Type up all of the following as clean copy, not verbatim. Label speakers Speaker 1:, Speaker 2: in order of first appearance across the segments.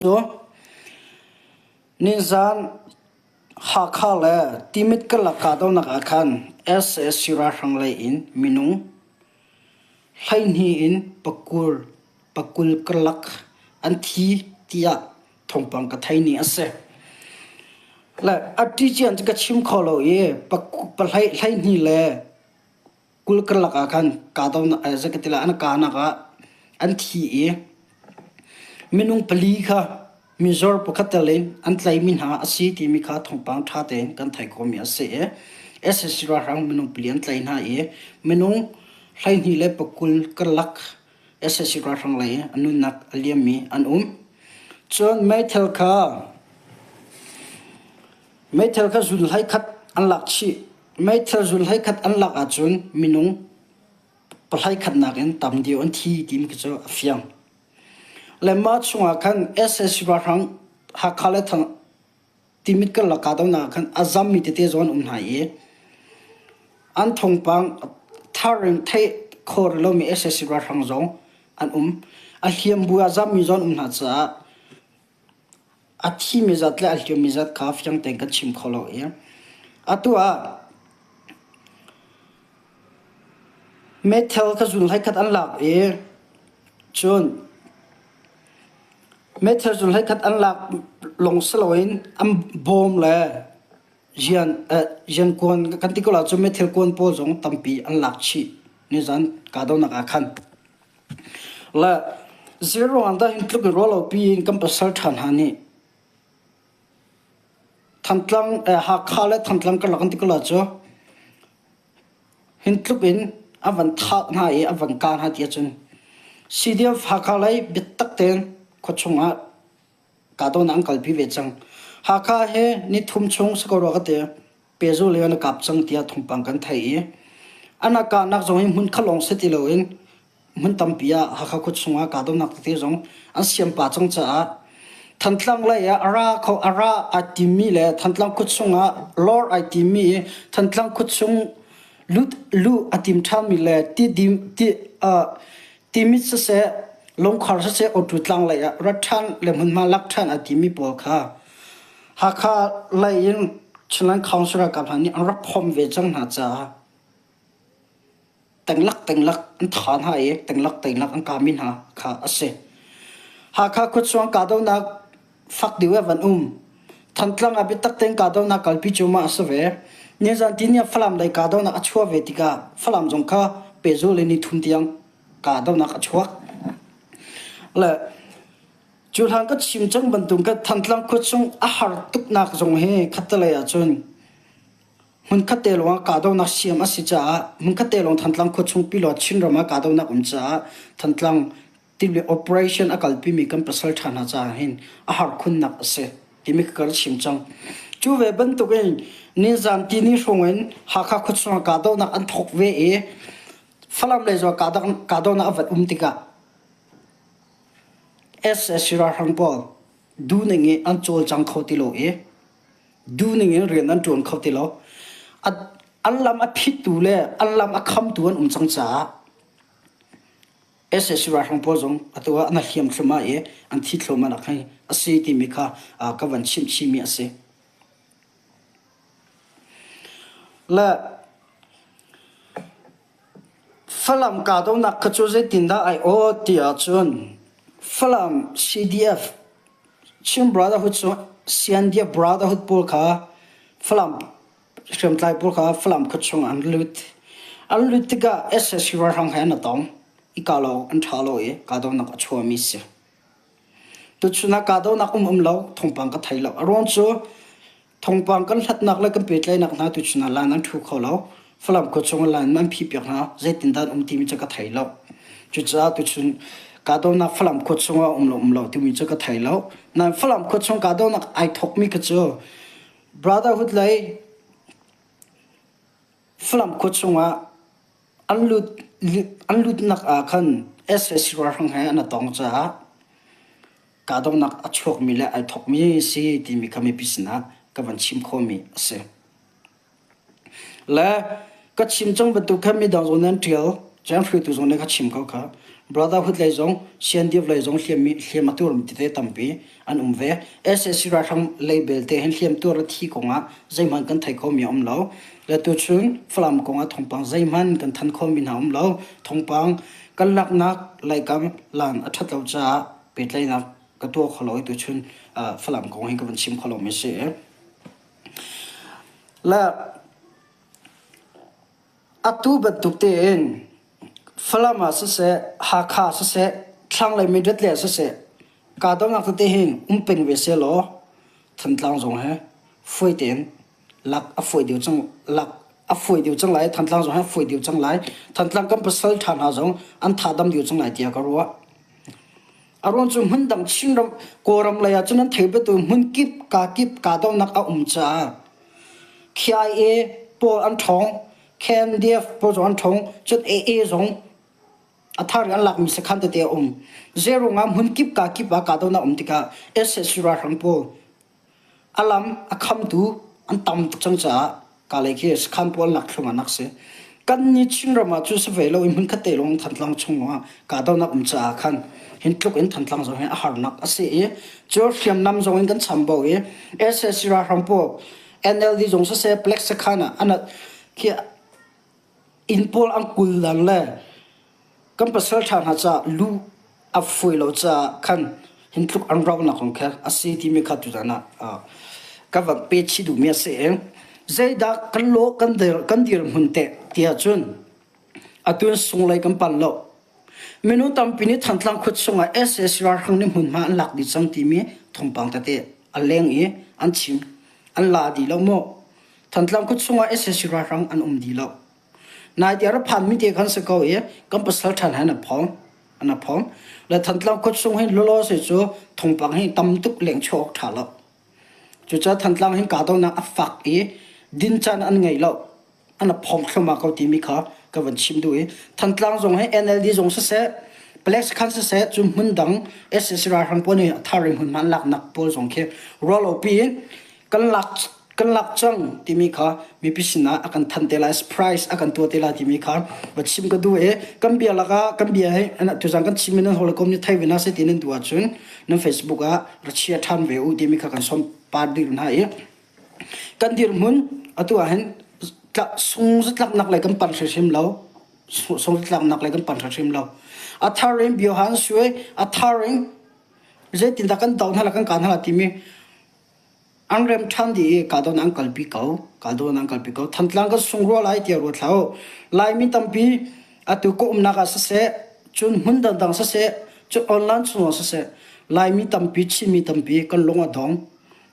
Speaker 1: Cu nizaan Hakha le Timit karlak kahdohnak ah khan sac ralhrang lei in minung 12 in pakul karlak an thi tiah thawngpang ka theih ni a si. Le a ṭi cu ka chim kho lo i 12 le 20 karlak ah khan kahdohnak zei ka ti lai an kahnak ah an thi i minung pali kha mizor pakhat tel in an tlaimi hna a si timi kha thawngpang ṭha tein kan theih khawhmi a si i sac ralhrang minung pali an tlaih hna i minung 12 le 20 karlak sac ralhrang lei a nunnak a liammi an um. Cun meithal kha meithal kha zun hlei khat an lak chih. Meithal zun hlei khat an lak ahcun minung pahlei khatnak in tam deuh an thi timi khi cu a fiang. Le mah chungah khan sac ralhrang Hakha le Thang Timit karlak kahdohnak ah khan a zammi tete zong an um hna i an thawngpang thar in theih khawh rih lomi sac ralhrang zong an um. A hliam bu ah zammi zong an um hna caah a thimi zat le a hliammi zat kha fiang tein kan chim kho lo i atu ah meithal ka zun hlei khat an lak i cun meithal zun hlei khat an lak lawng si loin an bawm le rian riankuan kan ti ko la cu meithal kuan pawl zong tampi an lak chih nizan kahdohnak ah khan. Le zeiruang dah hin tluk in ruahlopi in kan pasal ṭha hna nih Thantlang Hakha le Thantlang karlak an ti ko la cu hin tluk in a van thah hna i a van kah hna ti ahcun CDF Hakha lei biatak tein khuachung ah kahdohnak an kalpi ve cang. Hakha hi nithum chung si ko rua ka ti. Pezul lei an kap cang tiah thawngpang kan theih i an a kahnak zong hi hmun khat lawng si ti loin hmun tampi ah Hakha khua chungah kahdohnak tete zong an siam pah cang caah Thantlang lei ah a ra kho a ra ai timmi le Thantlang khua chungah lor ai timmi i Thantlang khua chung lut luh a tim ṭhanmi le ti dim ti uh, Timit siseh Lungkhar siseh Awṭu tlang lei ah rat ṭhan le hmunhma lak ṭhan a timi pawl kha Hakha lei in Chinland Council ralkap hna nih an rak phomh ve cang hna caah tenglak tenglak an tha hna i tenglak tenglak an kami hna kha a si. Hakha khuachuang kahdohnak fak deuh ah van um. Thantlang ah biatak tein kahdohnak kalpi cu mah a si ve. Nizan tihni ah Falam lei kahdohnak a chuah ve tikah Falam zong kha pehzulh in nithum tiang kahdohnak a chuak. Le cu hlan ka chim cang bantuk ka Thantlang khuachung a har tuknak zong hi khattelei ahcun hmunkhat te lawng ah kahdohnak siam a si caah hmunkhat te lawng Thantlang khuachung pilaw Chinram ah kahdohnak um caah Thantlang timi operation a kalpimi kan pasal ṭha hna caah hin a har khunnak a si timi ka kar chim cang. Cu ve bantukin nizan tini hrawng in Hakha khuachung ah kahdohnak an thawk ve i Falam lei zong kahdohnak a van um tikah sac ralhrang pawl duhning i an cawlcang kho ti lo i duhning in rian an ṭuan kho ti lo. An lam a phittu le an lam a khamtu an um cang caah sac ralhrang pawl zong atu ah an hliam thluahmah i an thi thluahmah nak hi a si timi kha ka van chimh chihmi a si. Le Falam kahdohnak kha cu zeitindah ai awt ti ahcun Falam CDF Chin Brotherhood cu CNDF Brotherhood pawl kha Falam hriamtlai pawl kha Falam khua chungah an lut. An lut tikah sac ralhrang he an i tong. I kah lo an ṭha lo i kahdohnak a chuahmi si. Tuchun ah kahdohnak um um lo thawngpang ka thei lo. A ruang cu thawngpang kan hlatnak le kan pehtlaihnak hna tuchun ah line an ṭhu kho lo. Falam khua chung ah line an phih piak hna. Zeitindah an um timi cu ka thei lo. Cucaah tuchun kahdohnak Falam khua chung ah um lo um lo timi cu ka thei lo. Nain Falam khua chung kahdohnak ai thawkmi kha cu Brotherhood lei Falam khua chungah an lut an lutnak ah khan sac ralhrang he an i tong caah kahdohnak a chuakmi le ai thawkmi si timi kha mipi sinah ka van chim khawhmi a si. Le ka chim cang bantuk khan midang zong nih an ṭial, cun hruaitu zong nih ka chim ko kha. Brotherhood lei zong CNDF lei zong hliam a tuarmi tete tampi an um ve. Sac ralhrang lei belte hin hliam tuar le thi kongah zeihmanh kan thei khomi a um lo. Le tuchun Falam kongah thawngpang zeihmanh kan than khomi hna um lo. Thawngpang kan laknak leikam lan a ṭhat lo caah pehtlaihnak ka tuah kho lo i tuchun Falam kong hi ka van chim kho lomi a si. Le atu bantuk tein Falam ah siseh, Hakha siseh, thlanglei Mindat le siseh, kahdohnak tete hi um peng ve sehlaw Thantlang zong hi fawi tein lak a fawi deuh cang lak a fawi deuh cang lai. Thantlang zong hi a fawi deuh cang lai. Thantlang kan pasal ṭha hna zong an tha dam deuh cang lai tiah ka ruah. A ruang cu hmundang Chinram Kawlram lei ah cun an thei betu hmun kip ka kip kahdohnak a um caah KIA pawl an ṭhawng, KNDF pawl zong an ṭhawng, cun AA zong a thar in an lakmi sakhan tete a um. Zeiruang ah hmun kip ka kip ah kahdohnak a um tikah sac ralhrang pawl A lam a khamtu an tam tuk cang caah kalay khi sakhan pawl lak thlum ah nak si. Kan nih Chinram ah cu si ve lo i hmunkhat te lawng Thantlang chung lawngah kahdohnak um caah khan hin tluk in Thantlang zong hi a harnak a si i cu hriamnam zong in kan chambau i sac ralhrang pawl NLD zong siseh Black sakhan ah an khi inn pawl an kul dan le kan pasal ṭha hna caah lu a fawi lo caah khan hin tluk an rauhnak kong kha a si timi kha tuzan ah ka van pe chih duhmi a si i zeidah kan lawh kan dir kan dirhmun teh tiah cun atu in sunglei kan pan lo. Minung tampi nih Thantlang khua chungah sac ralhrang nih hmunhma an lak dih cang timi thawngpang tete a leng i an chim. An la dih lo maw? Thantlang khua chungah sac ralhrang an um dih lo. Naite a ra phanmi te khan si ko i kan pasal ṭhan he an phawng. An phawng. Le Thantlang khua chung hi lawlaw si cu thawngpang hi tam tuk leng chuah awk ṭha lo. Cucaah Thantlang hin kahdohnak a fak i din caan an ngei lo. An a phawng thluahmah ko timi kha ka van chim duh i Thantlang zong hi NLD zong siseh, Palek sakhan siseh cu hmun dang sac ralhrang pawl nih a thar in hmunhma an laknak pawl zong khi ruahlopi in kan lak kan lak cang timi kha mipi sinah a kan thanh te lai surprise a kan tuah te lai timi kha va chim ka duh i kan bia lakah kan bia hi tuzan kan chim in nan hawikom nih thei ve na se ti nan duh ahcun nan Facebook ah ra chia ṭhan ve u timi kha kan som par dih hna i kan dirhmun atu ah hin sung zatlaknak lei kan pan hrimhrim lo sung zatlaknak lei kan pan hrimhrim lo a thar in biohan sui a thar in zeitindah kan do hna la kan kan hna la timi An rem ṭhan dih i kahdohnak an kalpi ko. Kahdohnak an kalpi ko. Thantlang kan sung rua lai tiah ruat hlah u. Laimi tampi atu ka umnak ah siseh, cun hmun dangdang siseh, cun online chungah siseh, Laimi tampi, Chinmi tampi kan lung a dong.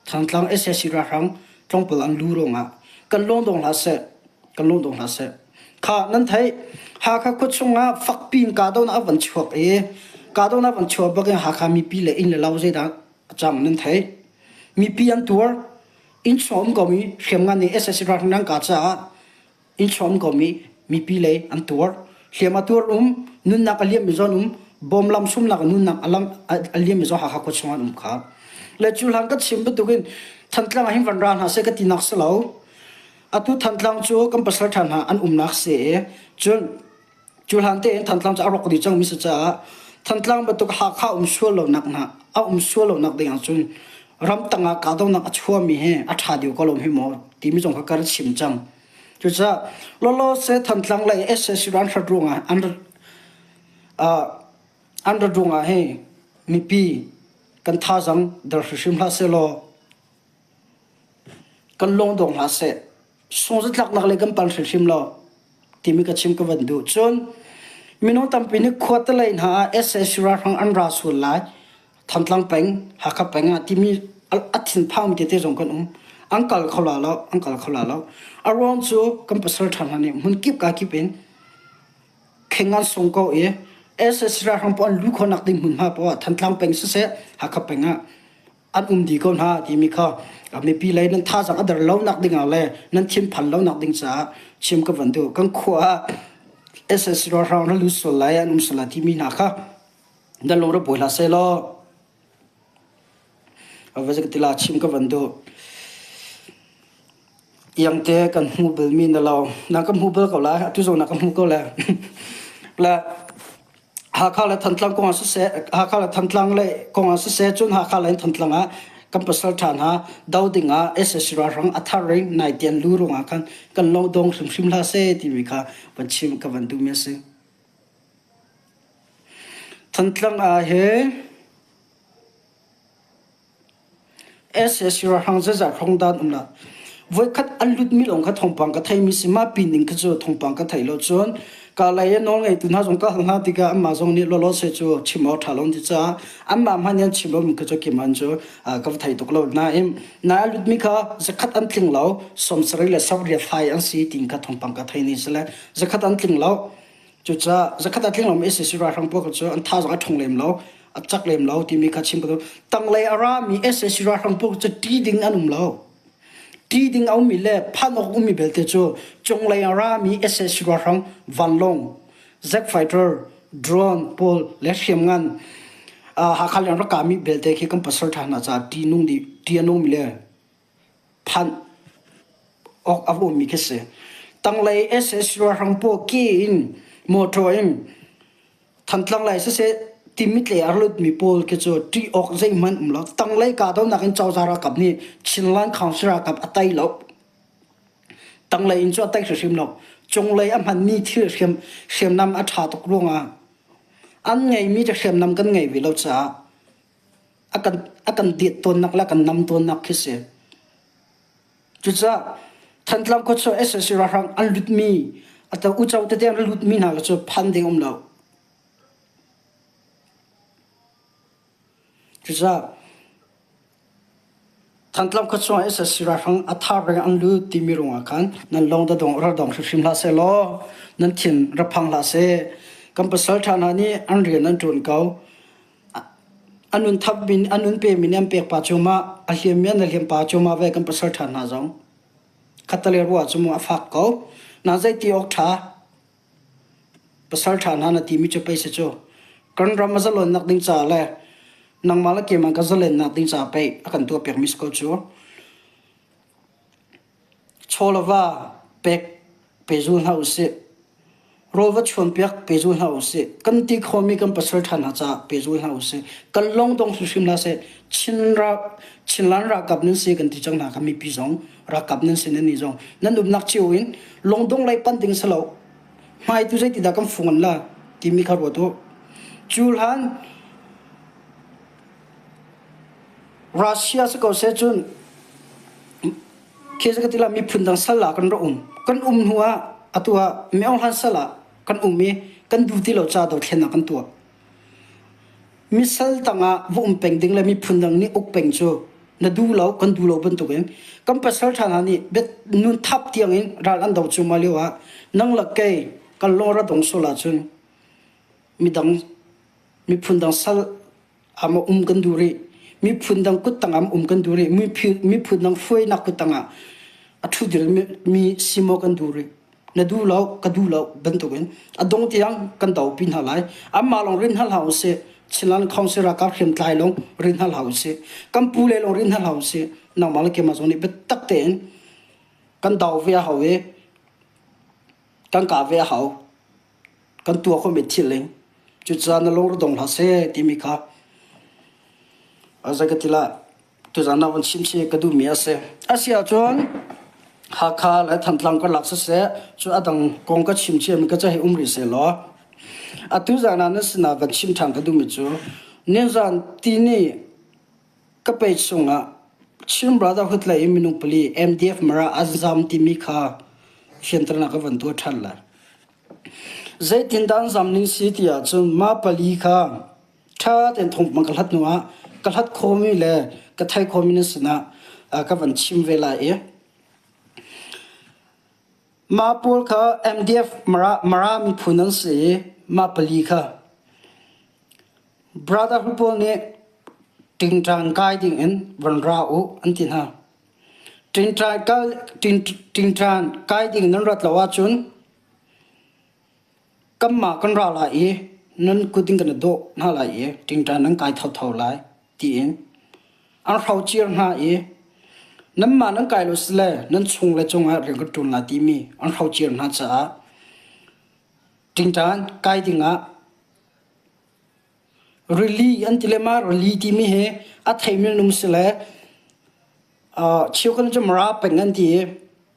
Speaker 1: Thantlang sac ralhrang tlawmpal an lu ruangah kan lung dong hlah seh. Kan lung dong hlah seh. Kha nan theih Hakha khua chungah fakpi in kahdohnak a van chuak i kahdohnak van chuak bak in Hakha mipi le inn le lo zeidah a cang nan theih. Mipi an tuar. Innchung um komi hriamngan nih sac ralhrang an kah caah innchung um komi mipi lei an tuar. Hliam a tuar um, nunnak a liammi zawn um, bom lam sumnak nunnak a lam a liammi zawn Hakha khua chung an um kha. Le cu hlan ka chim bantukin Thantlang ah hin van ra hna seh ka tinak si lo. Atu Thantlang cu kan pasal ṭha hna an umnak si i cun Cu hlan tein Thantlang cu a rawk dih cangmi si caah Thantlang bantuk Hakha um sual lonak hna a um sual lonak ding ahcun ramtang ah kahdohnak a chuahmi hi a ṭha deuh ko lo hi maw timi zong kha ka ra chim cang. Cucaah lawlaw se Thantlang lei sac an hrat ruangah an an rat ruangah hi mipi kan thazang der hrimhrim hlah sehlaw kan lung dong hlah seh. Sungzatlaknak lei kan pal hrimhrim lo timi ka chim ka van duh. Cun minung tampi nih khuate lei hna ah sac ralhrang an ra sual lai Thantlang peng, Hakha peng ah timi a thinphangmi tete zong kan um. An kal kho la lo, an kal kho la lo. A ruang cu kan pasal ṭha hna nih hmun kip ka kip in kheng an sung ko i sac ralhrang pawl an lu khawhnak ding hmunhma paoh ah Thantlang peng siseh, Hakha peng ah an um dih ko hna timi kha mipi lei nan thazaang a der lonak ding ah le nan thinphan lonak ding caah chim ka van duh. Kan khua ah sac ralhrang ral lut sual lai an um sual lai timi hna kha nan lungre buai hlah seh law va chim ka van duh. Iangte kan hmu balmi na lo. Na kan hmu bal ko lai. Atu zong na kan hmu ko lai. Le. Hakha le Thantlang kong ah siseh, Hakha le Thantlang le kong ah siseh, cun Hakha le Thantlang ah kan pasal ṭha hna do ding ah SSC ralhrang a thar in nai tian lu ruangah khan kan lo dong hrimhrim hlah seh timi kha van chim ka van duhmi a si. Thantlang ah he SSC ralhrang zeizat hrawng dah an um la? Voikhat an lutmi lawng kha thawngpang ka theimi si. Mah pin ning kha cu thawngpang ka thei lo. Cun kalay i nawlngeitu hna zong ka hal hna tikah anmah zong nih lawlaw se cu chim awk ṭha lo an ti caah anmah hmanh nih an chim lomi kha cu keimah cu ka va thei tuk lo. Nain nai a lutmi kha zakhat an tling lo, 70 le 80 fai an si tiin kha thawngpang ka thei ni si le zakhat an tling lo. Cucaah zakhat a tling lomi SAC ralhrang pawl kha cu an thazaang a ṭhawng lem lo, a cak lem lo timi kha chim ka duh. Tanglei a rami SAC ralhrang pawl cu ṭi ding an um lo. Ṭi ding a ummi le phan awk ummi belte cu cunglei a rami SAC ralhrang vanlawng, jet fighter, drone pawl le hriamngan Hakha leng rak kahmi belte khi kan pasal ṭha hna caah ṭi nung dih, ṭi a nungmi le phanh awk a ummi khi si. Tanglei SS ralhrang pawl ke in motor in Thantlang lei siseh Timit lei a lutmi pawl khi cu ṭih awk zeihmanh um lo. Tanglei kahdohnak in cozah ralkap nih Chinland Council ralkap a tei lo. Tanglei in cu a tei hrimhrim lo. Cunglei a hmanmi thil hriam hriamnam a ṭha tuk ruangah an ngeimi cu hriamnam kan ngei ve lo caah a kan a kan diet tawnnak le a kan nam tawnnak khi si. Cucaah Thantlang khuachuah SSC ralhrang an lutmi atu uco tete an lutmi hna cu phan ding um lo. Cucaah Thantlang khuachung SSC ralhrang a thar reng an lut timi ruangah khan nan lawng da dong ral dong hrimhrim hlah seh law nan thin ra phang hlah seh. Kan pasal ṭha hna nih an rian an ṭuan ko. A nun thap min a nun pe mi nih an pek pa cumah a hliam mi an hliam pa cumah ve kan pasal ṭha hna zong khatale ruah cu mu a fak ko. Na zei ti awk ṭha pasal ṭha hna na timi cu pei si cu kan ram a zalonnak ding caah le nangmah le keimah ka zalennak ding caah pei a kan tuah piakmi si ko cu. Chaw le va pek pezul hna usih. Rawl va chuanpiak pezul hna usih. Kan ti khomi kan pasal ṭha hna caah pezul hna usih. Kan lawng dong hrimhrim hlah seh. Chin ra Chinland ralkap nan si kan ti cang hna kha mipi zong ralkap nan si nan nih zong nan umnak cio in lungdong lei pan ding si lo. Hmai tu zeitidah kan fung an la timi kha ruat u. Cu hlan Russia si ko seh cun khi ka ti la miphun dang sal ah kan rak um. Kan um hnu ah atu ah Myo Hlan sal ah kan um i kan duh ti lo ca dothlennak kan tuah. Misal tangah va um peng ding le miphun dang nih uk peng cu na duh lo kan duh lo bantukin kan pasal ṭha hna nih bet nun thap tiangin ral an do cuahmah lio ah nang le kei kan lung ra dong sual ahcun midang miphun dang sal am um kan duh rih miphun dang kuttang am um kan duh rih miphun dang hruainak kuttang ah a ṭhu dir mi si maw kan duh rih na duh lo ka duh lo bantukin a dong tiang kan do pi hna lai anmah lawng rin hna hlah usih Chinland Council ralkap hriamtlai lawng rin hna hlah usih kan pu le lawng rin hna hlah usih nangmah le keimah zong nih biatak tein kan do ve a hau i kan kah ve a hau kan tuah khomi thil in cucaah na lung ra dong hlah seh timi kha zei ka ti lah tuzan ah van chim si ka duhmi a si. A si ahcun Hakha le Thantlang ka lak siseh cu a dang kong ka chim ciami ka ca hi um rih seh law atu zan ah na sinah van chim ṭhan ka duhmi cu nizan tini ka page chungah Chin Brotherhood lei in minung pali MDF Mara an zam timi kha fianternak ka van tuah ṭhan lai. Zeitindah an zam ning si ti ahcun mah pali kha ṭha tein thawngpang ka hlat hnuah ka hlat khawhmi le ka theih khawhmi na sinah ka van chim ve lai i mah pawl kha MDF Mara, Mara miphun an si i mah pali kha Brotherhood pawl nih ṭingṭang kai dingin van ra u an ti hna. Ṭingṭan kai ding nan rat lo ahcun kanmah kan ra lai i nan kut in kan i dawh hna lai i ṭingṭan nan kai thotho lai tiin an hrocir hna i nanmah nan kai lo sile nan chung le cungah rian kan ṭuan lai timi an hrocir hna caah ṭingṭan kai dingah. Rili an ti le ma rili timi hi a theimi an um si le cheukhat cu Mara peng an ti i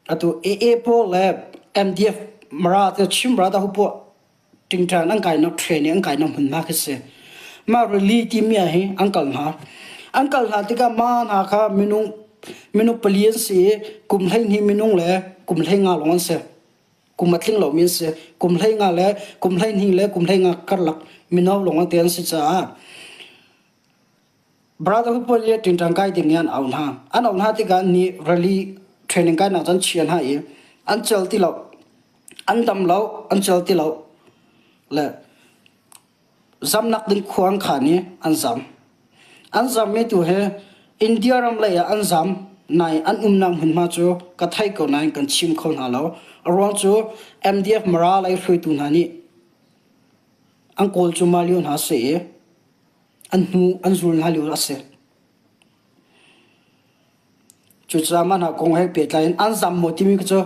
Speaker 1: atu AA pawl le MDF Mara te Chin Mara dah poah ṭingṭan an kainak train an kainak hmunhma khi si. Mah rili timi ah hi an kal hna. An kal hna tikah mah hna kha minung minung pali an si i kum 12 minung le kum 15 lawng an si. Kum a tling lomi an si. Kum 15 le kum 12 le kum 15 karlak mino lawng te an si caah Brotherhood pawl nih ṭingṭang kai ding in an auh hna. An auh hna tikah ni rally training kainak cu an chia hna i an cel ti lo. An dam lo, an cel ti lo. Le zamnak ding khua an khan i an zam. An zammi tu hi India ram lei ah an zam nai an umnak hmunhma cu ka thei ko nain kan chim kho hna lo. A ruang cu MDF Mara lei hruaitu hna nih an kawl cu mah lio hna si i an hnu an zul hna lio a si. Cucaah mah hna kong he pehtlai in an zam maw timi cu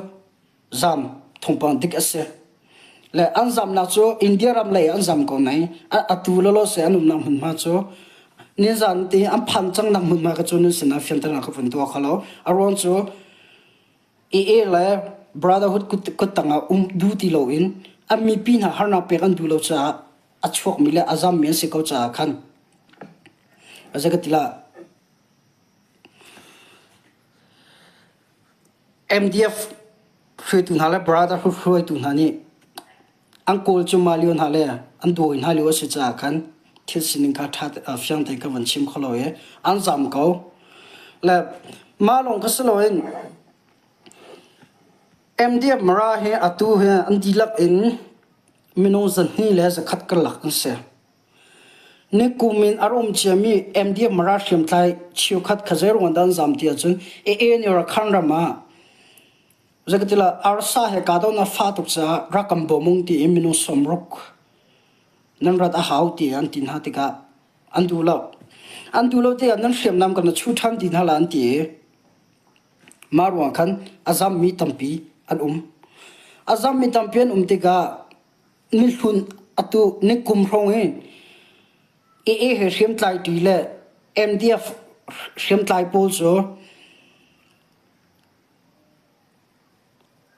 Speaker 1: zam thawngpang dik a si. Le an zamnak cu India ram lei an zam ko nai atu lawlaw se an umnak hmunhma cu nizan ti an phan cangnak hmunhma ka cu nan sinah fianternak ka vun tuah kho lo. A ruang cu AA le Brotherhood kut tangah um duh ti loin an mipi hna harnak pek an duh lo caah a chuakmi le a zammi an si ko caah khan a zei ka ti lah MDF hruaitu hna le Brotherhood hruaitu hna nih an kawl cu mah lio hna le an dawi hna lio a si caah khan thil sining kha ṭha fiang tein ka van chim kho lo i an zam ko. Le mah lawng kha si loin MDF Mara hi atu hi an dihlak in minung 201 karlak an si. Nikum in a rum ciami MDF Mara hriamtlai cheukhat kha zeiruang dah an zam ti ahcun AA nih Rakhine ram ah zeikatila arsa he kahdohnak fa tuk caah rak kan bawm ung tiin minung 60 nan rat a hau ti an ti hna tikah an duh lo. An duh lo tikah nan hriamnam kan chu ṭhan ti hna la an ti i mah ruang khan a zammi tampi an um. A zammi tampi an um tikah Mihlun atu nikum hrawng hi AA he hriamtlai ṭi le MDF hriamtlai pawl cu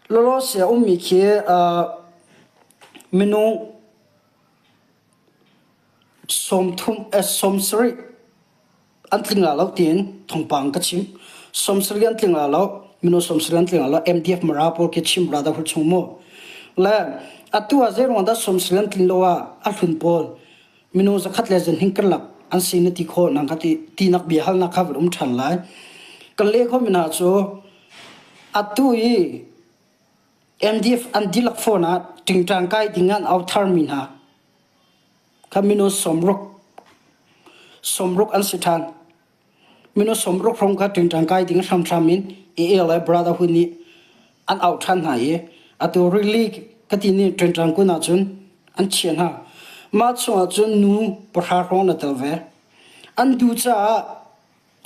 Speaker 1: lawlawse a ummi khi minung 30 an tling la lo tiin thawngpang ka chim. 70 an tling la lo, minung 70 an tling la lo, MDF Mara pawl khi chim ra dah chung mu. Le atu ah zeiruang dah 70 an tlin lo ah a hlun pawl minung zakhat le zenhing karlak an si na ti khawh nang kha ti tinak bia halnak kha van um ṭhan lai. Kan leh kho mi hna cu atu i MDF an dihlak phone ah ṭingṭang kai ding an au thar mi hna kha minung 60 60 an si ṭhan. Minung 60 hrawng kha ṭingṭang kai ding hramhram in AA le Brotherhood nih an auh ṭhan hna i atu rili ka ti nih ṭingṭang kun ahcun an chiah hna. Mah chungah cun nu pahra hrawng na tel ve. An duh caah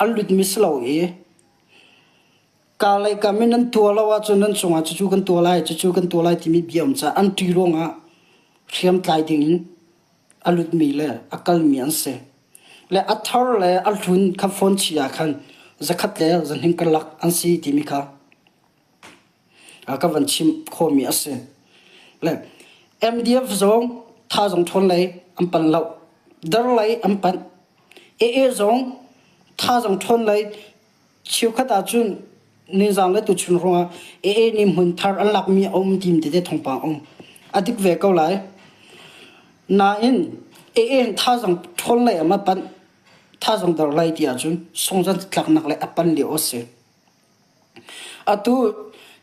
Speaker 1: an lutmi si lo i Kaa lei kam in nan tuah lo ahcun nan cungah cucu kan tuah lai, cucu kan tuah lai timi bia um caah an ṭih ruangah hriamtlai dingin a lutmi le a kalmi an si. Le a thar le a hlun kha phone chih ah khan zakhat le zahning karlak an si timi kha ka van chim khawhmi a si. Le MDF zong thazaang ṭhawn lei an pan lo. Dar lei an panh. AA zong thazaang ṭhawn lei Cheukhat ahcun nizaan le tuchun ruangah AA nih hmun thar an lakmi a um tim tete thawngpang a um. A dik ve ko lai. Nain AA hin thazaang ṭhawn lei ah panh, thazaang dor lei ti ahcun sungzan tlaknak lei a pan lio a si. Atu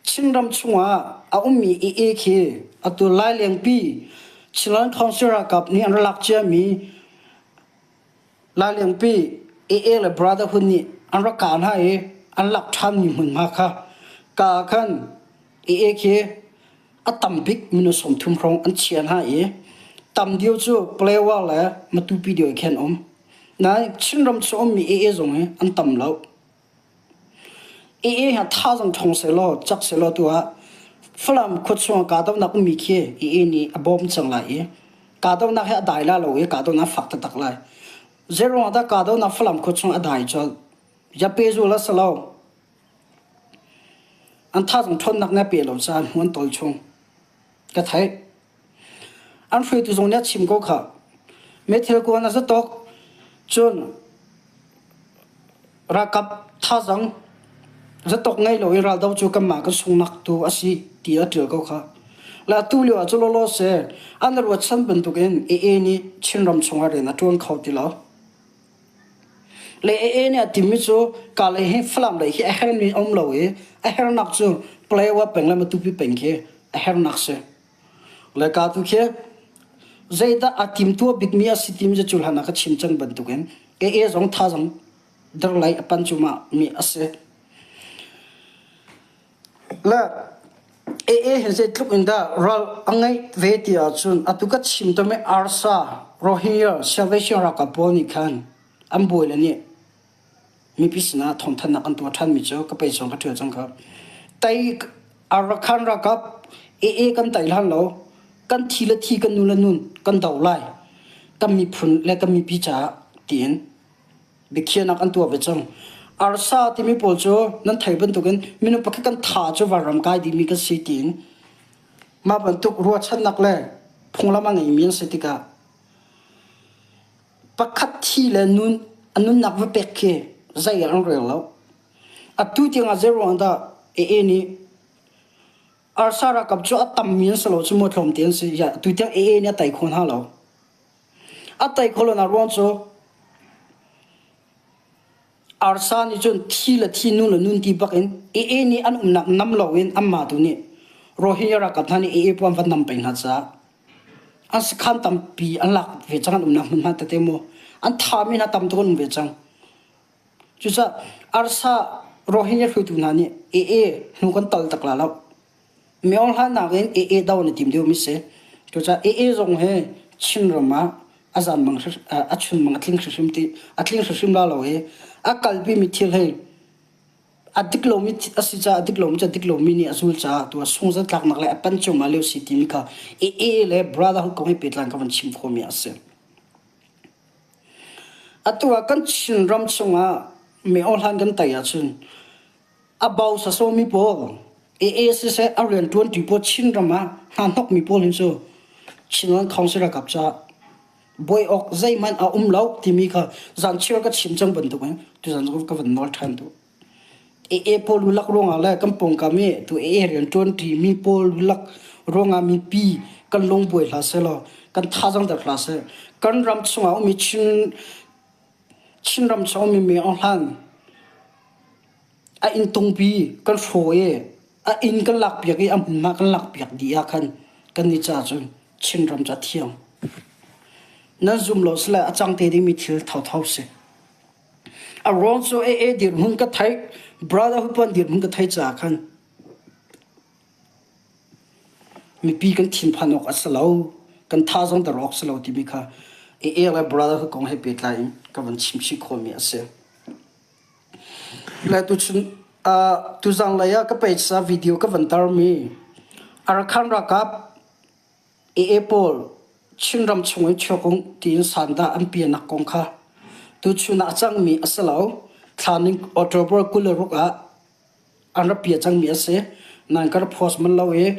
Speaker 1: Chinram chungah a ummi AA khi atu Lailengpi Chinland Council ralkap nih an rak lak ciami Lailengpi AA le Brotherhood nih an rak kah hna i an lak ṭhanmi hmunhma kha ka ah khan AA khi a tam bik minung 30 hrawng an chia hna i tam deuh cu Palewa le Matupi deuh khi an um. Nain Chinram chung ummi AA zong hi an tam lo. AA hi thazaang ṭhawng sehlaw cak sehlaw tu ah Falam khuachung ah kahdohnak ummi khi AA nih a bawm cang lai i kahdohnak hi a dai la lo i kahdohnak a fak taktak lai. Zeiruangah dah kahdohnak Falam khua chung a dai colh? Yape zul a si lo. An thazaang ṭhawnnak nih a pe lo caah hnu an tawl chung. Ka theih. An hruaitu zong nih a chim ko khah. Meithal kuan a za tawk. Cun ralkap thazaang zatawk ngei lo i raldo cu kanmah kan sunghnak tu a si ti a ṭial ko kha. Le atu lio ah cu lawlaw si an ruatchan bantukin AA nih Chinram chungah rian a ṭuan kho ti lo. Le AA nih a timmi cu ka lei hi Falam lei hi a hermi a um lo i a hernak cu Palawa peng le Matupi peng khi a hernak si. Le ka tu khi zeidah a timtuah bikmi a si timi cu cu hlan ah ka chim cang bantukin AA zong thazang derlei a pan cumah mi a si. Le AA hi zeitluk in dah ral a ngeih ve ti ahcun atu ka chim tami ARSA Rohingya Salvation ralkap pawl nih khan an bawi le nih mipi sinah thawngthanhnak an tuah ṭhanmi cu ka pei sawng ka ṭial cang kha. Tei Arakan ralkap AA kan tei hlan lo kan thi le thi kan nu le nun kan do lai kan miphun le kan mipi caah tiin biakhiahnak an tuah ve cang. Arsa timi pawl cu nan thei bantukin minung pakhat kan tha cu vanram kai dihmi kan si tiin mah bantuk ruahchannak le phunglam a ngeimi an si tikah pakhat thi le nun a nunnak va pek khi zei ah an rel lo. Atu tiangah zei ruang dah AA nih arsa ralkap cu a tammi an si lo cu maw tlawmte an si. Atu tiang AA nih a tei kho hna lo. A tei kho lonak ruang cu arsa nih cun thi le thi nu le nun ti bak in AA nih an umnak nam loin anmah tu nih Rohingya ralkap hna nih AA puan van nam peng hna caah an sakhan tampi an lak ve cang an umnak hmunhma tete mu an thami hna tam tuk an um ve cang. Cucaah arsa Rohingya hruaitu hna nih AA hnu kan tal tak la lo. Myo hlannak in AA do na tim deuhmi si. Cucaah AA zong hi Chinram ah a zan mang a chun mang a tling hrimhrim ti a tling hrimhrim la lo i a kalpimi thil hi a dik lomi a si caah a dik lomi cu a dik lomi nih a zul caah tu ah sungzatlaknak le a pan cungah lio si timi kha AA le Brotherhood kong hi pehtlai ka van chim khawhmi a si. Atu ah kan Chinram chungah myo hlan kan tai ahcun A bo sasawmi pawl AA siseh a rianṭuanṭi pawl Chinram ah hna hnokmi pawl hin cu Chinland Council ralkap caah buai awk zeihmanh a um lo timi kha zanchiar ka chim cang bantukin tuzan cu ka van nawl ṭhan duh. AA pawl lulak ruangah le kan pawngkam i tu AA rianṭuanṭi mi pawl lulak ruangah mipi kan lung buai hlah sehlaw kan thazaang der hlah seh. Kan ram chungah ummi Chin Chinram chung ummi Myo Hlan a inn tungpi kan hrawh i a inn kan lakpiak i a hmunhma kan lakpiak dih ah khan kannih ca cun Chinram cu a thiang. Nan zum lo sile a cang te dingmi thil thotho si. A ruang cu AA dirhmun ka theih, Brotherhood puan dirhmun ka theih caah khan Mipi kan thinphan awk a si lo, kan thazaang der awk si lo timi kha AA le Brotherhood kong he pehtlai in ka van chim chih khawhmi a si. Le tuchun uh, tuzanglei ah ka page ah video ka van tarmi Arakan ralkap AA pawl Chinram chung in chuak ung tiin sandah an pianak kong kha tuchun ah a cangmi a si lo. Thla ning October 26 ah an rak pia cangmi a si. Nain ka rak post manh lo i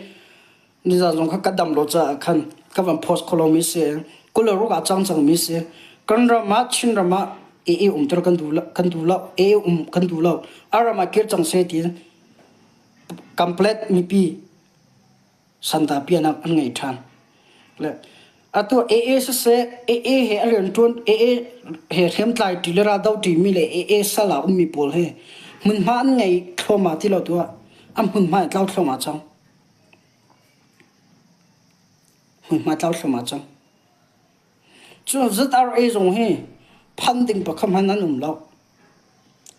Speaker 1: nizan zong kha ka dam lo caah khan ka van post kho lomi si. 26 ah cang cangmi si. Kan ram ah Chin ram ah AA umter kan duh lo, kan duh lo, AA um kan duh lo. A ram ah kir cang seh tiin complete mipi sanda pianak an ngei ṭhan. Le atu AA siseh AA he a rianṭuan AA he hriamtlai ṭi le raldo ṭimi le AA sal ah ummi pawl he hmunhma an ngei thluahmah ti lo tu ah an hmunhma i tlau thluahmah cang. Hmunhma tlau thluahmah cang. Cun ZRA zong hi phan ding pakhat hmanh an um lo.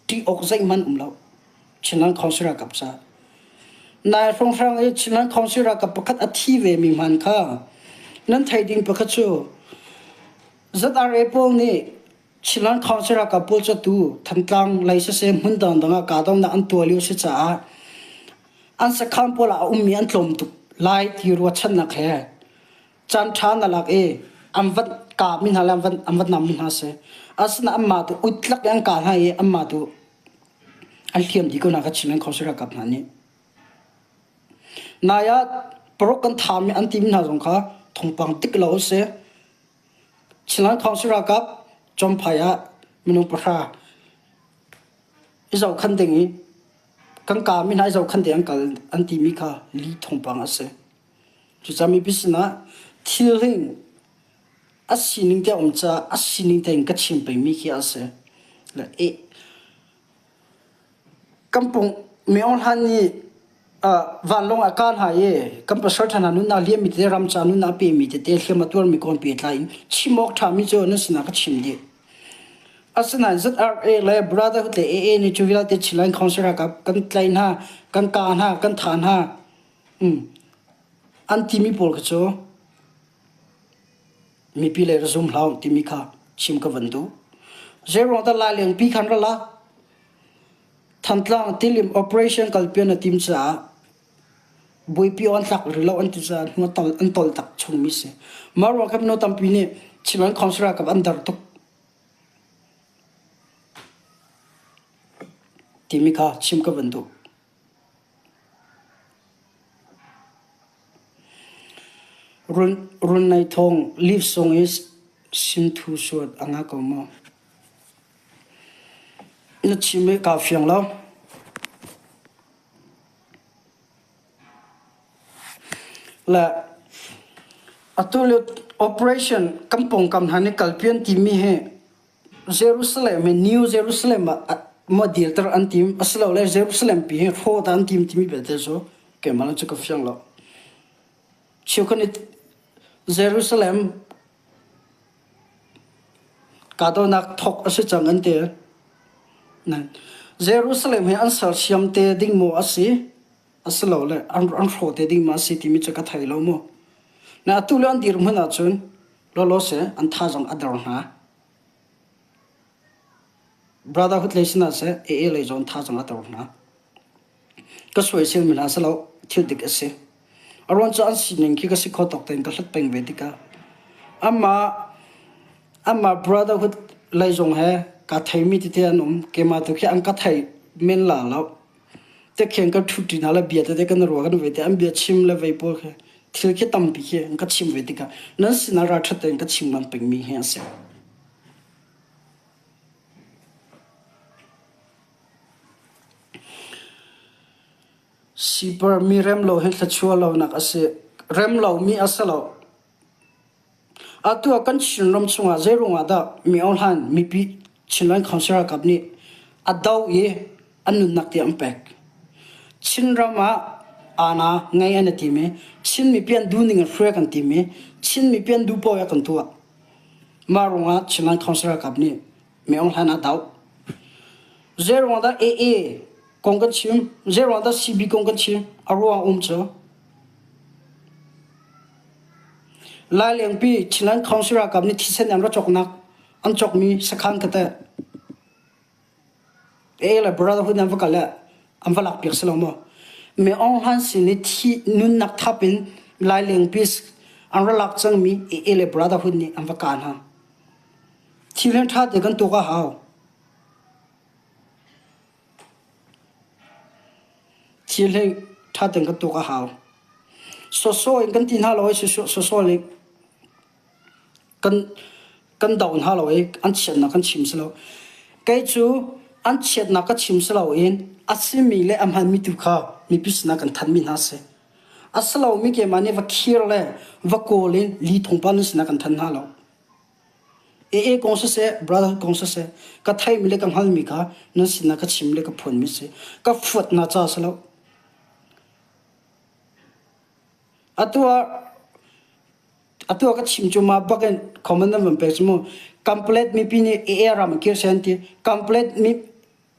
Speaker 1: Ṭih awk zeihmanh um lo. Chinland Council ralkap ca. Nai hrawnghrang i Chinland Council ralkap pakhat a thi ve mi hman kha nan thei ding pakhat cu ZRA pawl nih Chinland Council ralkap pawl cu tu Thantlang lei siseh hmun dangdang ah kahdohnak an tuah lio si caah an sakhan pawl ah a ummi an tlawm tuk lai ti ruahchannak he caan ṭha na lak i an van Kaami hna le an van, an van nammi hna si. Asinain anmah tu utlak in an kah hna i anmah tu an hliam dih ko hna kha Chinland Council ralkap hna nih. Nai ah paruk kan thami an timi hna zong kha thawngpang dik lo a si. Chinland Council ralkap Champhai ah minung pahra i zohkhan ding i kan kami hna i zohkhan ding an kal an timi kha li thawngpang a si. Cucaah mipi sinah thil hi a sining te a um caah a sining tein ka chim pengmi khi a si. Le i kan pung Myo Hlan nih vanlawng ah kaa hna i kan pasal ṭha hna nunnak liammi tete ram ca nunnak pemi tete hliam a tuarmi kong pehtlai in chim awk ṭhami cu nan sinah ka chim dih. Asinain ZRA le Brotherhood le AA nih cu vialte Chinland Council ralkap kan tlaih hna, kan kah hna, kan thah hna. An timi pawl kha cu mipi lei ra zum hlah timi kha chim ka van duh. Zeiruang dah Lailengpi khan ra la? Thantlang tilim operation kalpi an tim caah buaipi an tlak rih lo an ti caah hnu an tol tak chungmi si. Mah ruang khan mino tampi nih Chinland Council ralkap an dar tuk timi kha chim ka van duh. Run nei thawng lift sung i simthu suat a ngah ko maw? Na chim i kaa fiang lo. Le atu lio operation kan pawngkam hna nih kalpi an timi hi Jerusalem hi New Jerusalem ah maw dirter an tim asilole Jerusalem pi hi hrawh dah an tim timi belte cu keimah cu ka fiang lo. Cheukhat nih Jerusalem kahdohnak thawk a si cang an ti. Jerusalem hi an sersiam te ding maw a si asilole an hrawh te ding maw a si timi cu ka thei lo mu. Na atu le an dirhmun ahcun lawlaw seh an thazaang a dor hna. Brotherhood lei sinah seh AA lei zong thazaang a dor hna. Ka sawisel mi hna si lo, thil dik a si. A ruang cu an sining khi ka si kho tawk tein ka hlat peng ve tikah amah amah brotherhood lei zong he ka theimi tete an um. Keimah tu khi an ka thei men la lo. Te khen ka ṭhuṭi hna le bia tete kan ruah kan ve te an bia chim le vei pawl khi thil khi tampi khi an ka chim ve tikah nan sinah ralṭhat tein ka chim ngam pengmi hi a si. Sipar mi remlo hi thluachuah lonak a si. Remlomi a si lo. Atu ah kan Chinram chungah zeiruang ah dah mi ohlan mipi Chinland Council ralkap nih a do i an nunnak tiang an pek. Chinram ah aana ngei an i tim i Chin mipi an duhning in hruai kan tim i Chin mipi an duh paoh ah kan tuah. Mah ruangah Chinland Council ralkap nih mi ohlan a doh. Zeiruang dah AA kong kan chim, zeiruang dah CB kong kan chim, a ruang um cu. Lailengpi Chinland Council ralkap nih thisen an ra cawknak an cawkmi sakhan kha teh AA le Brotherhood an va kal le an va lakpiak si lo maw? Mi Aung Hlan sin i thi nunnak thap in Lailengpi an ra lak cangmi AA le Brotherhood nih an va kah hna. Thil hin ṭha te kan tuak a hau. Thil hi ṭha tein kan tuak a hau. Sawsawh in kan ti hna lo i sawsawh nih kan kan do hna lo i an chiatnak kan chim si lo. Kei cu an chiatnak ka chim si loin a simi le a hmanmi tu kha mipi sinah kan thanhmi hna a si. A si lomi keimah nih va khir le va kawl in li thawngpang nan sinah kan thanh hna lo. AA kong siseh, brotherhood kong siseh, ka theimi le ka hngalmi kha nan sinah ka chim le ka phuanmi si. Ka fuat hna ca si lo. Atu ah atu ah ka chim cu ma bak in comment nan van pek cu mu. Complete mipi nih AA ram kir se an ti. Complete mi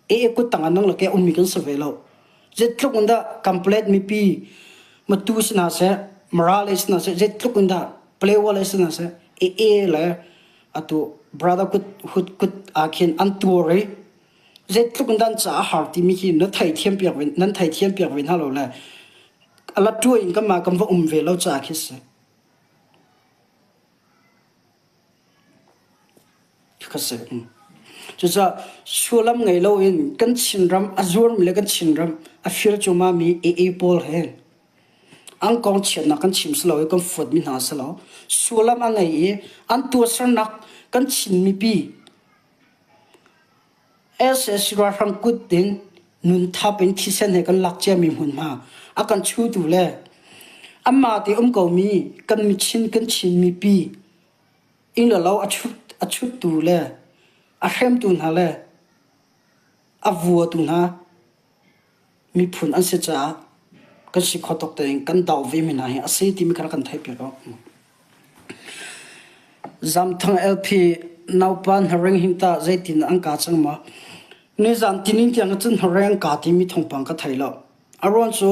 Speaker 1: AA kut tang ah nang le ke ummi kan si ve lo. Zeitluk in dah complete mipi matu si hna seh, Mara lei si hna seh, zeitluk in dah Palewa lei si hna seh, AA le atu brother kut hut kut ah khin an tuar i zeitluk in dah an caah a har timi khi na theithiam piak ve nan theithiam piak ve hna lo le ala ṭuai in kanmah kan va um ve lo caah khi si. Khakha si. Cucaah sullam ngei loin kan Chinram a zuarmi le kan Chinram a fir cuahmahmi AA pawl he an kong chiatnak kan chim si lo i kan fuatmi hna si lo. Sullam a ngei i an tuahsernak kan Chin mipi sac ralhrang kut in nunthap in thisen he kan lak ciami hmunhma a kan chutu le anmah te um komi kan Chin kan Chin mipi inn le lo a chut a chuttu le a hremtu hna le a vuatu hna miphun an si caah kan si kho tuk tein kan doh ve mi hna hi a si timi kha kan theih piak awk. Zamthang LP naupa hnaring hin tah zeitin an ka cang maw? Nizan tinin tiang cun hnaring ka timi thawngpang ka thei lo. A ruang cu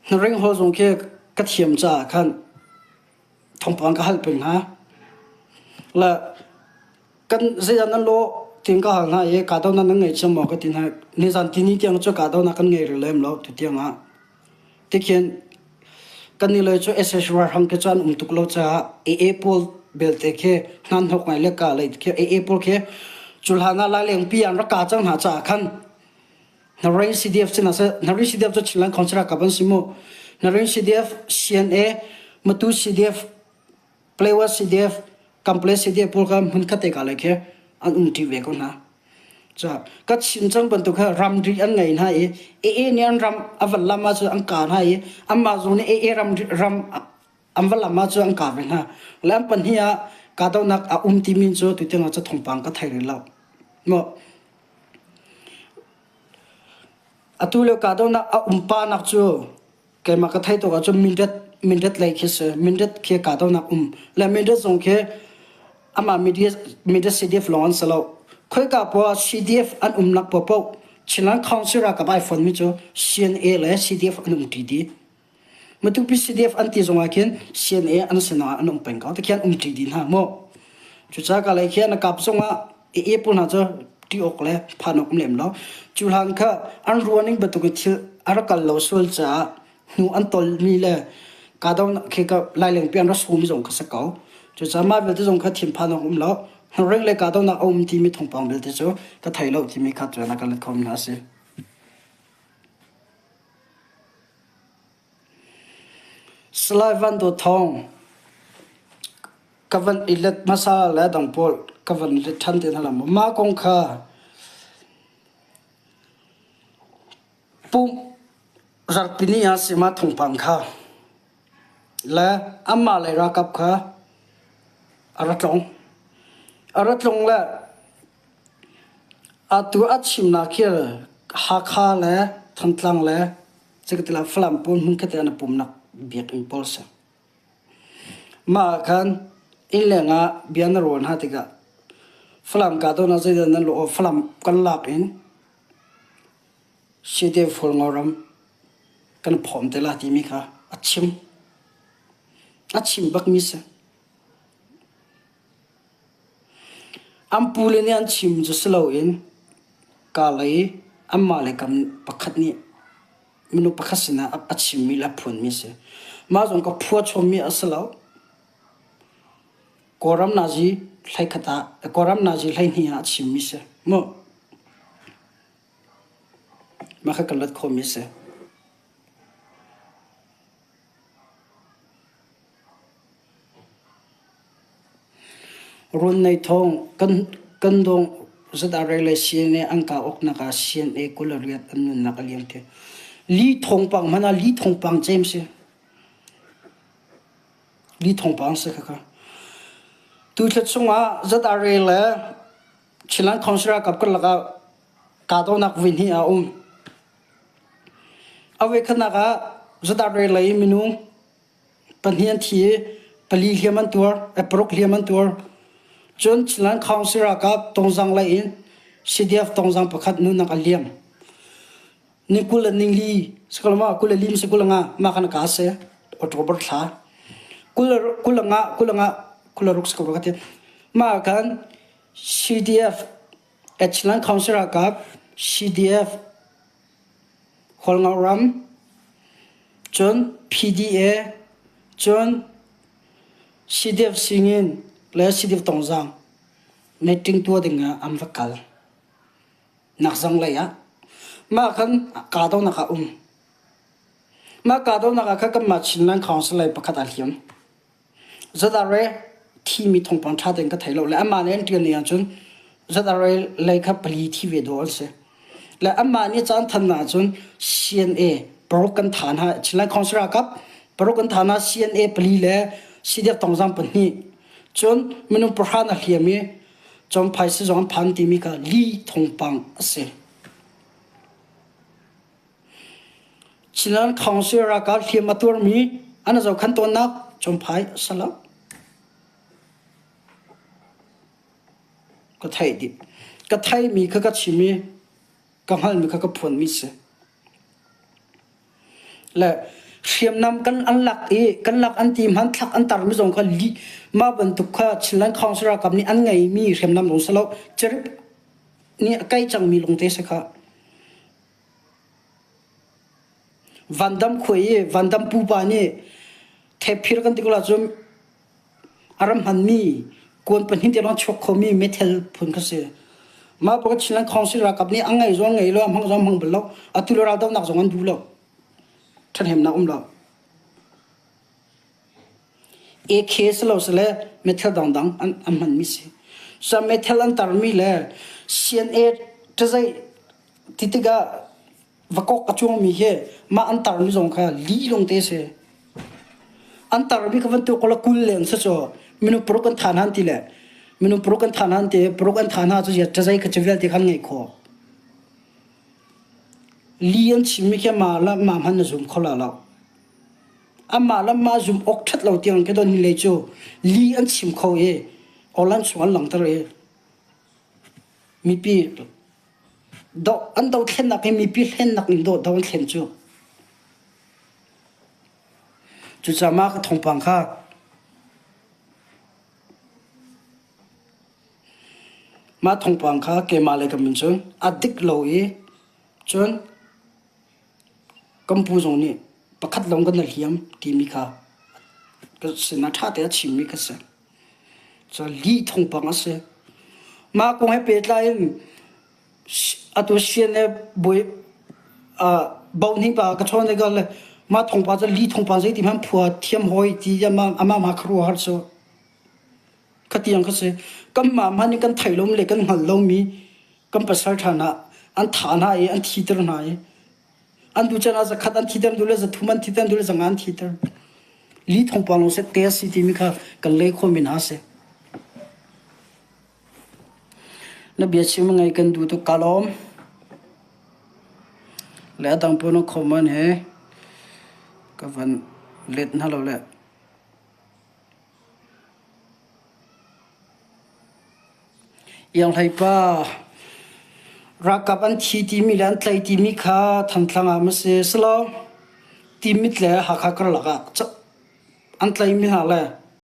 Speaker 1: hnaring hol zong khi ka thiam caah khan thawngpang ka hal peng hna. Le kan zeidah nan lawh tiin ka hal hna i kahdohnak nan ngei cang maw ka ti hna. Nizan tini tiang cu kahdohnak kan ngei rih lem lo tu tiang ah. Tikhin kan nih lei cu SS ralhrang khi cu an um tuk lo caah AA pawl belte khi hnahnawk ngai le ka lei khi AA pawl khi cu hlan ah Lailengpi an rak ka cang hna caah khan Narain CDF cu Narain CDF cu Chinland Council ralkap an si mu. Narain CDF, CNA, Matu CDF, Playwa CDF, Kample CDF pawl kha hmunkhat te ka lei khi an um ṭi ve ko hna. Ca ka chim cang bantuk kha ramri an ngei hna i AA nih an ram a van lam ahcun an ka hna i anmah zong nih AA ram ram an va lam ahcun an ka ve hna. Le an pahnih ah kahdohnak a um timi cu tutiang ah cu thawngpang ka thei rih lo. Maw Atu lio kahdohnak a um pahnak cu keimah ka theih tuk ahcun Mindat Mindat lei khi si. Mindat khi kahdohnak um. Le Mindat zong khi amah Mindat CDF lawng an si lo. Khoika poah CDF an umnak paohpaoh Chinland Council ralkap ai fonmi cu CNA le CDF an um ṭi dih. Matupi CDF an ti zongah khin CNA an sinah an um peng ko. Tikhian um ṭi dih hna mu. Cucaah ka lei khian a kap zongah AA pawl hna cu ṭih awk le phan awk um lem lo. Cu hlan kha an ruahning bantuk in thil a rak kal lo sual caah hnu an tolmi le kahdo khi ka lailengpi an rak sumi zong kha si ko. Cucaah mah vialte zong kha thinphan awk um lo. Hnureng le kahdohnak a um timi thawngpang vialte cu ka thei lo timi kha cu na ka let khomi hna a si. Salai Van Dawt Thawng, Ka van i let hmasa le dang pawl ka van let ṭhan te hna lai maw? Mah kong kha pumh zarhpini ah si ma thawngpang kha le anmah lei ralkap kha a ra tlung. A ra tlung le Atu a chimnak hi Hakha le Thantlang le Cikatila Falam pawl hmunkhat ah an i pumnak biakinn pawl a si. Mah ah khan innleng ah bia na ruah hna tikah Falam kahdohnak zeidah nan lawh? Falam kan lak in Site Hualngo ram kan phawm te la timi kha a chim. A chim bakmi si. An pule nih an chim cu si loin kaa lei anmah le kam pakhat nih minung pakhat sinah a chimmi le a phuanmi a si. Mah zong ka phua chommi a si lo. Kawlram nazi hleikhat ah Kawlram nazi 12 ah a chimmi si. Mu. Mah kha kan rat khawhmi a si. Runnei thawng kan dawng ZRA le CNA an kah awknak ah CNA 28 an nunnak a liam te. Li thawngpang hmanh ah li thawngpang cem si. Li thawngpang si khakha. Tu thla chungah ZRA le Chinland Council ralkap karlak ah kahdohnak voi hnih a um. A voikhatnak ah ZRA lei minung pahnih an thi i pali hliam an tuar, paruk hliam an tuar. Cun Chinland Council ralkap Tongzang lei in CDF Tongzang pakhat nunak a liam. Ni 20 le ningli sakalama 20 le lim si 20 nga mah khan ka se October thla 20 nga 20 nga 20 ruk sakal ka ti mah khan CDF Chinland Council ralkap CDF Hualngo ram cun PDA cun CDF singin. le CDF Tongzang meeting tuah ding ah an va kal. Nakzang lei ah. Mah khan kahdohnak ah um. Mah kahdohnak ah khan kanmah Chinland Council lei pakhat aa hliam. ZRA thimi thawngpang ṭha tein ka thei lo le amah nih an ṭial ning ahcun ZRA lei kha pali thi ve dawh an si. Le amah nih caan than ahcun CNA paruk kan tha hna Chinland Council ralkap paruk kan tha hna CNA pali le CDF tongzang pahnih cun minung pahra na hliam i Champhai sizung an phan timi kha li thawngpang a si. Chinland Council ralkap hliam a tuarmi an zohkhan tawnnak Champhai a si lo. Ka theih dih. Ka theihmi kha ka chim i ka hngalhmi kha ka phuanmi si. Le hriamnam kan an lak i kan lak an ti hmanthlak an tarmi zong kha lih mah bantuk kha Chinland Council ralkap nih an ngeimi hriamnam zong si lo. Carip nih a kai cangmi lungte si kha. Vandam khuai i Vandam pupa nih thephir kan ti ko ahcun a ram hmanmi kuan pahnih te lawng chuak khomi meithal phun kha si. Mah pakhat Chinland Council ralkap nih a ngei zong ngei lo, a hmang zong hmang bal lo. Atu le raldohnak zong an duh lo. Ṭhahnemnak um lo. AK si lo sile meithal dangdang an, an hmanmi si. So meithal an tarmi le CNA ṭazai Ti tikah vakok a cuangmi hi mah an tarmi zong kha lih lawngte a si. An tarmi kha van tuak la 20 leng si cu minung paruk an than han ti le minung paruk an than han ti paruk an than ha cu cazai kha cu vialte khan ngeih khawh. Li an chimmi khi mah la mah hman na zum kho la lo. Amah le mah zum awk ṭhat lo tiang ke don hi le cu li an chim kho i online chung an langter i mipi Do, an dothlennak hi mipi hlennak in do, do an thlen cu. Cucaah mah ka thawngpang kha mah thawngpang kha keimah le ka min cun a dik lo i cun kan pu zong nih pakhat lawng kan i hliam timi kha ka sinah ṭha tein a chimmi ka si. Cun lih thawngpang a si. Mah kong he pehtlai in atu CNF bawi bohnih pa ka chawn tikah le mah thawngpang cu lih thawngpang zeiti hmanh phua thiam hawi ti amah amah khuaruahhar cu khatiang kha si. Kanmah hmanh nih kan theih lomi le kan hngalh lomi kan pasal ṭha hna an thah hna i an thiter hna i an duh can ah zakhat an thiter duh le zathum an thiter duh le zanga an thiter. Li thawngpang lawng seh te a si timi kha kan lei khawhmi hna a si. Na biachim ngai kan duh tuk ka lawm. Le a dang pawl na comment he ka van let hna lo le. Ianghlei pa ralkap an thi timi le an tlai timi kha Thantlang ah ma si silo Timit le Hakha karlak ah an tlaimi hna le.